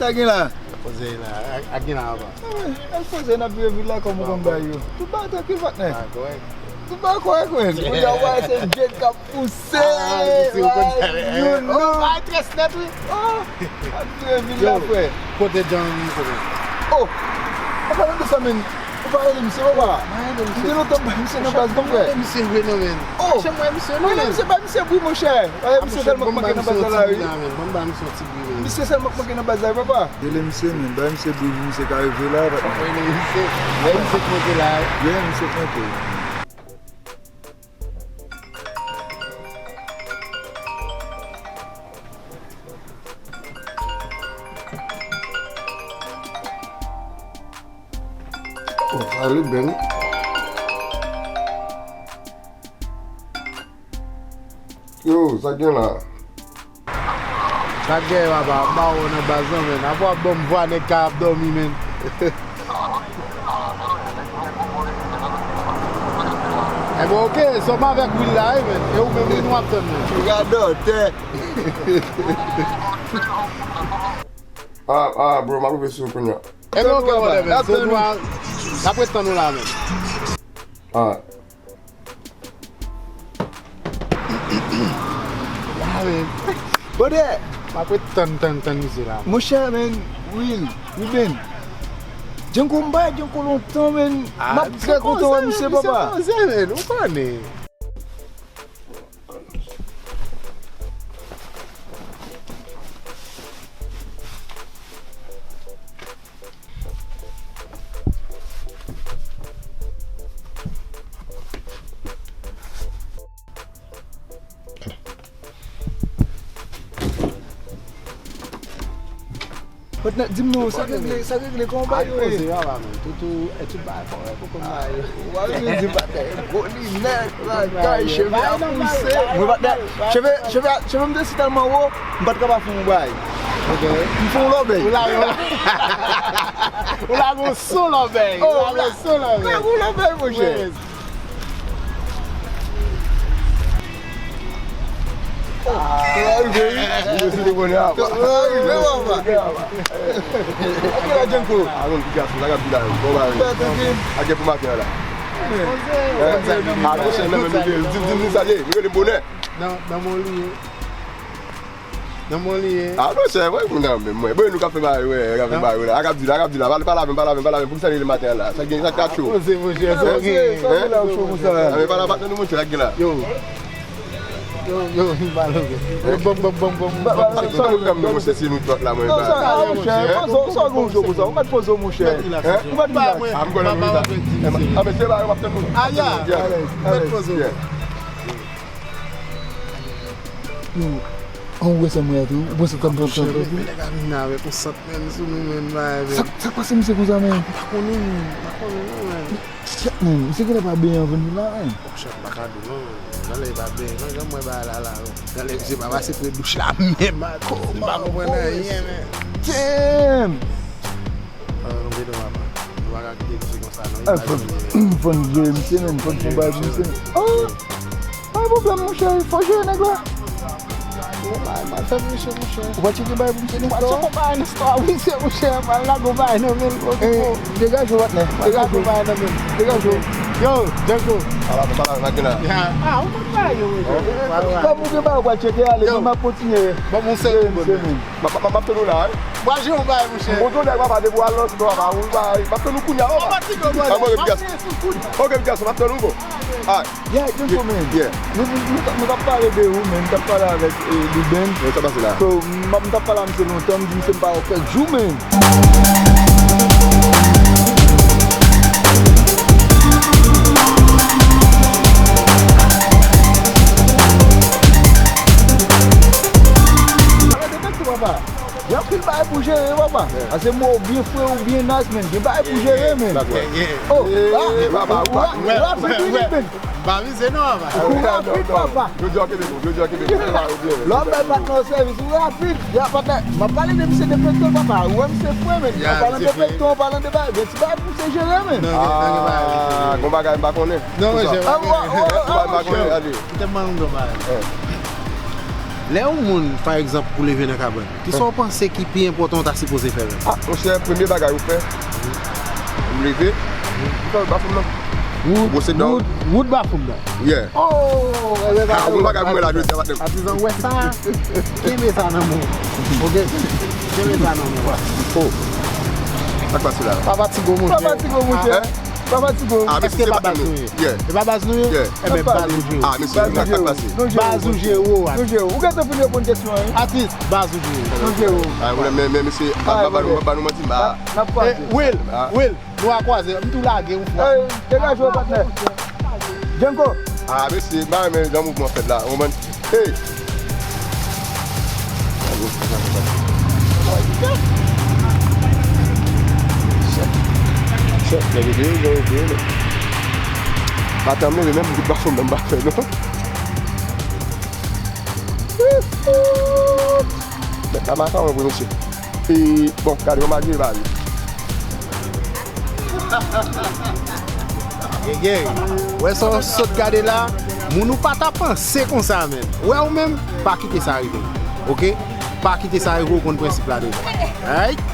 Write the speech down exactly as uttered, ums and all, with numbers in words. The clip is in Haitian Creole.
Sa gen la? Poze la, a, a gen la anba. Al poze, n ap vire vil la kòm ou konn bay yo. Tout bagay trankil, patnè. Tout bagay kòrèk, men. Kounye a, w a wè se djèl k ap pouse. Ah, si w konn sa, men. Oh, bagay très nèt, wi. Oh, ap vire vil la, frè. Kote John, kote? Oh, an palan de sa, men. Ou pa rele misye, papa? M gen lontan m pa misye nan baz, non, frè. Misye vre, non, men. Oh! Chè mwen, misye, non, men. Misye, bay misye bri, monchè. Misye sèlman k manke nan baz la, wi. Ban m bay misye yon ti bri, men. Misye sèlman k manke nan baz la, wi, papa. Rele misye, men. Bay misye bri pou misye ka rive la, papa. Rele misye. Rele misye k manke la, wi. Rele misye k manke. Oh, sa li bèl. Yo, sa k gen la? Sa k gen, papa? M pa wè w nan baz lan, men. Apre w ap ban m vwa nèg k ap dòmi, men. Ebyen, oke, sòm avèk Will la, wi, men. E ou menm, Will, w ap tann, men. Radòtè. Ah, ah, bro, m ap rive sou ou kounye a. Ebyen, oke, brother, men. So, nou a, n ap ret tann ou la, men. Ah. Ya, men. Brother! M ap ret tann, tann, tann misye la. Monchè, men, Will, Ruben. Django, m pa wè Django lontan, men. M ap trè kontan wè misye, papa. Misye poze, men, ou konnen. Patnè, di m non, sa k regle, sa k regle, kòman bagay yo ye? Poze, papa, men. Toutou, e, tout bagay kòrèk, ou konn bagay yo. Ou pa bezwen di patnè, gwo linèt, bagay, cheve a pouse. Mwen, patnè, cheve, cheve, cheve m te si tèlman wo, m pa t ka pa fè yon bagay. Ok. M fè yon lòbèy. Ou lage yon, ou lage yon son lòbèy. Ou lage yon son lòbèy. M lage yon lòbèy, monchè. Kòman rive, wi? Mwen se te konnen avan. Kòman rive, papa? Ok, la, Django. A, non, piga sou, sa k ap di la, yo. Bon, ba, yo. Fè trankil. A gen pou maten an la. A, monchè, nan men m, di, di, di, di, sa ye, nou rele bonè. Nan, nan men w li ye. Nan men w li ye. A, monchè, wè, moun nan menm, mwen. Bon, nou ka fè bagay, wè, ka fè bagay, wè. A, k ap di la, k ap di la. Pale, pale avè m, pale avè m, pale avè m. Poukisa li rele maten an la? Sa gen, sa k ta cho? Poze, monchè, sa gen la, cho konsa. A, men pale avè nou, monchè, sa gen la. Yo. Yo, yo, m pale, ok. Bòm, bòm, bòm, bòm, bòm. Sa nou fè m, monchè, si nou twòp la, mwen, ba. Sa, monchè, poze w, sa gen w cho konsa. Ou mèt poze w, monchè. Ou mèt rilaks. A, m konnen nou rilaks. A, mesye, ba, yo, m ap tann nou. A, ya. Mèt poze w. Yo, an ou wè sa mwen a tou? Ou panse tann, tann, tann, tann? Nèg a vin avèk yon sant, men, sou nou, men, bay, men. Sa, sa k pase misye konsa, men? M pa konnen, men. M pa konnen, non, men. Chat, men, misye genlè pa benyen anvan nou la, men. Bon, chat, m pa ka di w, non, men. Genlè li pa benyen, non, jan m wè bagay la, la, men. Genlè misye pa pase pre douch la, menm, a, m pa konprann anyen, men. Damn! Fò nou vide w, papa. Nou pa ka kite misye konsa, non. Fò n jere misye, men. Fò n fè yon bagay pou misye, men. Oh! Pa gen pwoblèm, monchè. Fò jere nèg la. Bon, bay, m al fè misye, monchè. Ou pa tcheke bagay pou misye, non? M al tcheke bagay nan istwa misye, monchè. M al lage yon bagay nan men l, okipe w. Degaje w, patnè. Degaje w. M al lage yon bagay nan men l. Degaje w. Yo, Django. Ala, ala, ala, ala. Ah, ou konn bagay yo, monchè. Kòm ou gen bagay ou pral tcheke, ale, mwen, m ap kontinye. Ban m yon sèl segonn. M ap, m ap, m ap tann ou la, wi. Mwen jwe yon bagay, monchè. Montre w nèg papa depi w al nan sid, papa, ou pa, m ap tann ou kounye a, papa. An mwen, pigas. Ok, pigas, m ap tann ou, bon. Ah, yeah, Django, man. Yeah. Nou, nou, nou, nou t ap pale de ou, man. Nou t ap pale avèk, eh, Liben. Sa pase la? So, m, m t ap pale a misye lontan, m di misye m pa wè w kèk jou, man. Pale de mèt tou, papa. Gen anpil bagay pou jere, papa. Ase mwen ou byen fre, ou byen nice, men gen bagay pou jere, men. Oh, rapid, rapid, men. M pa vize non, papa. Rapid, papa. Jodi a kenbe bon, jodi a kenbe bon. Lè w bay patnè w sèvis, ou rapid. Ya, patnè, m ap pale de misye de pekto, papa. Ou wè misye fre, men. An palan de pekto, an palan de bagay, gen ti bagay pou se jere, men. Ah, gon bagay m pa konnen. Non, monchè. Ah, m pa konnen, ale. Kite m ban nou yon bagay. Lè yon moun, pa egzanp, ou leve nan kabann, kisa w panse ki pi enpòtan w ta sipoze fè menm? Ah, monchè, premye bagay ou fè, ou leve, ou fè wout bafon nan. Ou bwose dan. Wout bafon nan. Yeah. Oh, e ben Ah, ou bagay pou mwen la, jodi a, patnèm. Atizan, wè sa. Kenbe sa nan men w. Ok? Kenbe sa nan men w. Oh. Sa k pase la? Papa Tigo, monchè. Papa Tigo, monchè. Hein? Papa Tigo. Ah, Èske pa baz nou ye? Yeah. E pa baz nou ye? Yeah. E men baz nou ye. Ah, mesye, nou ka pase. Baz ou jere a. Nou jere. Ou gentan fin reponn kesyon an, wi. Atis, baz ou jere. Nou jere. Ah, ou men, men, mesye, ba, ba, ba, nou, ba nou manti, ba. N ap kwaze. Will, Will, nou a kwaze. M tou lage yon fwa. Hey, degaje w, patnè. Django. Ah, mesye, ba, men, jan mouvman fèt la. Ou konprann? Hey! Chèf, chèf, lè videyo, jan yo vle, non. Atan m leve, menm bout bafon m nan m pa fè, non. Mèt la makaron vre, mesye. E, bon, gade, yon bagay bari. Gege, wè sa w sot gade la, moun ou pa ta panse konsa menm. Wè ou menm, pa kite sa rive w. Ok? Pa kite sa rive w, ou konn prensip la deja. Alright?